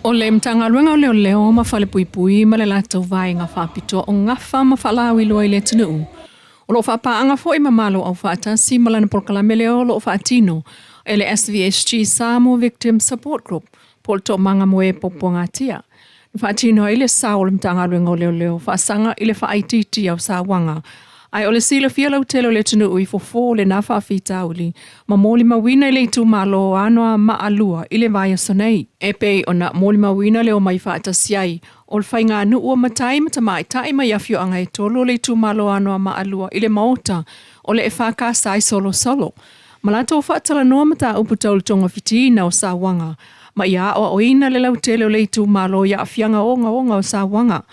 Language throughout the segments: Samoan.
O le Matagaluega o Leoleo ma Falepuipui ma le latou Vaega Faapitoa o Gafa ma Faalauiloa i le Atunuu, o lo o faapaaga foi ma Malo Aufaatasi ma lana polokalame lea o lo o faatino e le SVSG Samoa Victim Support Group po o le Toomaga mo e Puapuagatia. Na faatino ai le sao o le Matagaluega o Leoleo faasaga i le faaitiitia o sauaga. Ae o le silafia lautele o le atunuu i fofo o lena faafitauli ma molimauina i le itumalo o Anoamaa 2 i le vaiaso nei. E pei ona molimauina le omai faatasi ai o le faiganuu o matai ma tamaitai mai afioaga e tolu o le itumalo o Anoamaa 2 i le maota o le EFKS i Solosolo, ma latou faatalanoa mataupu tau le togafitiina o sauaga ma ia aoaoina le lautele o le itumalo i aafiaga ogaoga o sauaga.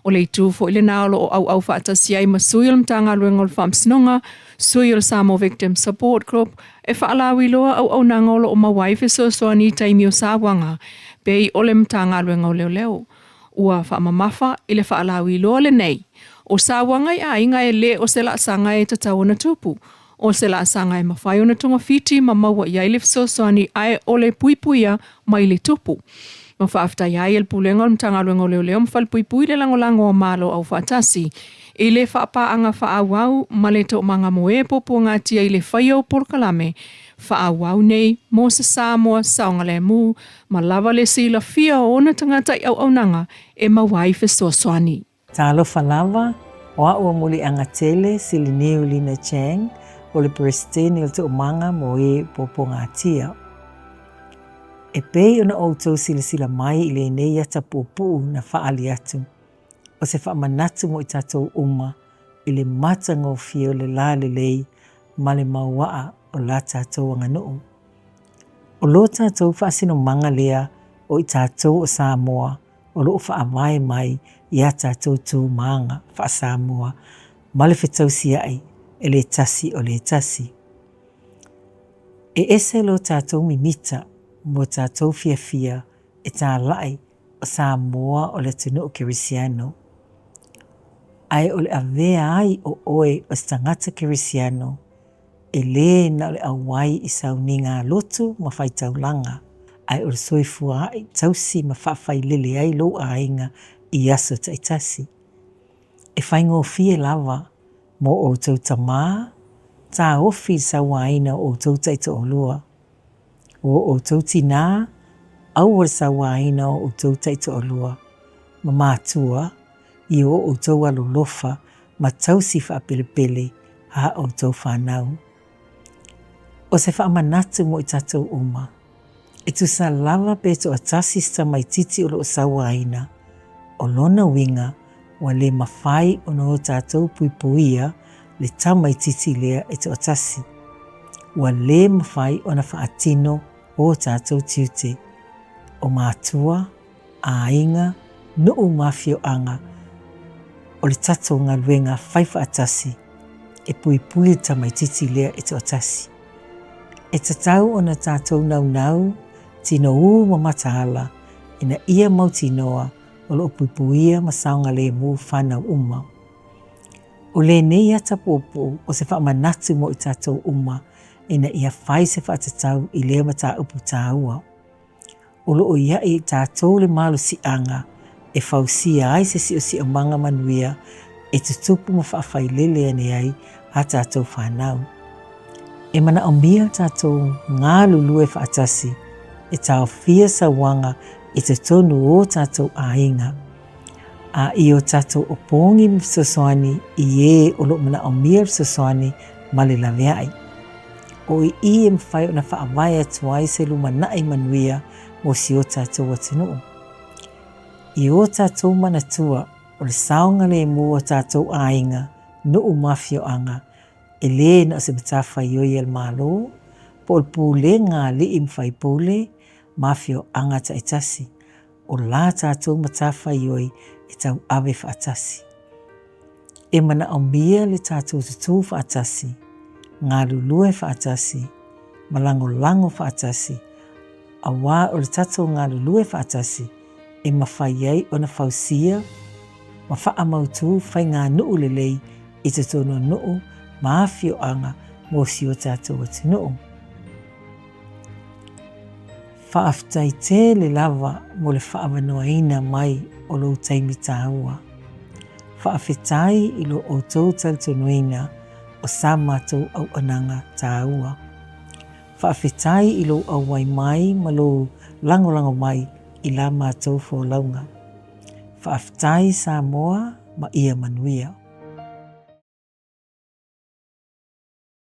O le itu foi lena o lo o auau faatasi ai ma sui o le Matagaluega o le Faamasinoga, sui o le Samoa Victim Support Group, e faalauiloa auaunaga o lo o maua ai fesoasoani i taimi o sauaga, pei o le Matagaluega o Leoleo. Ua faamamafa i le faalauiloa lenei, o sauaga i aiga e le o se laasaga e tatau ona tupu, o se laasaga e mafai ona togafiti ma maua i ai le fesoasoani ae o le puipuia mai le tupu. Ma faafetai ai e le Pulega o le Matagaluega o Leoleo ma Falepuipui le lagolago a Malo Aufaatasi i le faapaaga faaauau ma le toomaga mo e puapuagatia i le faia o polokalame faaauau nei mo se Samoa saogalemu ma lava le silafia o ona tagata i auaunaga e maua ai fesoasoani. Talofa lava, o a'u a Muliagatele Siliniu Lina Chang o le Peresetene o le Toomaga mo e Puapuagatia. E pei ona outou silasila mai i lenei ata puupuu na faaali atu, o se faamanatu mo i tatou uma i le matagofie o le lalelei ma le mauaa o la tatou aganuu. O lo tatou faasinomaga lea o i tatou o Samoa o lo o faavae mai i a tatou tu ma aga faa-Samoa ma le fetausiai e le tasi o le tasi. E ese lo tatou mimita mo tatou fiafia e talai o Samoa o le atunuu kerisiano. Ae o le avea ai o oe o se tagata kerisiano, e lē na o le auai i sauniga lotu ma faitaulaga, ae o le soifua a'i tausi ma faafailele ai lou aiga i aso taitasi. E faigofie lava mo outou tamā taofi le sauaina o outou taitoalua, o outou tinā, aua le sauaina o outou taitoalua, ma matua, i o outou alolofa ma tausi faapelepele a outou fanau. O se faamanatu mo i tatou uma, e tusa lava pe toatasi se tamaititi o lo o sauaina, o lona uiga ua le mafai ona o tatou puipuia le tamaititi lea e toatasi. Ua le mafai ona faatino o tatou tiute o matua, aiga, nuu ma afioaga o le tatou galuega fai faatasi e puipui le tamaititi lea e toatasi. E tatau ona tatou naunau, tinou ma mataala ina ia mautinoa o lo o puipuia ma saogalemu fanau uma. O lenei ata puupuu o se faamanatu mo i tatou uma ina ia fai se faatatau i lea mataupu taua. O lo o ia i tatou le malosiaga e fausia ai se siosiomaga manuia e tutupu ma faafailele ane ai a tatou fanau. E manaomia tatou galulue faatasi e taofia sauaga i totonu o tatou aiga, a i o tatou opogi ma fesoasoani i e o lo o manaomia le fesoasoani ma le laveai. O i i e mafai ona faavae atu ai se lumanai manuia mo si o tatou atunuu. I o tatou manatua o le saogalemu o tatou aiga, nuu ma afioaga, e lē na o se matafaioi a le Malo po o le pulega a alii ma faipule ma afioaga taitasi, o la tatou matafaioi e tauave faatasi. E manaomia le tatou tutū faatasi, galulue faatasi ma lagolago faatasi, auā o le tatou galulue faatasi e mafai ai ona fausia ma faamautū faiganuu lelei i totonu o nuu ma afioaga mo si o tatou atunuu. Faafetai tele lava mo le faaavanoaina mai o lou taimi taua. Faafetai i lo outou talitonuina o sa matou auaunaga taua. Faafetai i lou auai mai ma lou lagolago mai i la matou folauga. Faafetai Samoa ma ia manuia.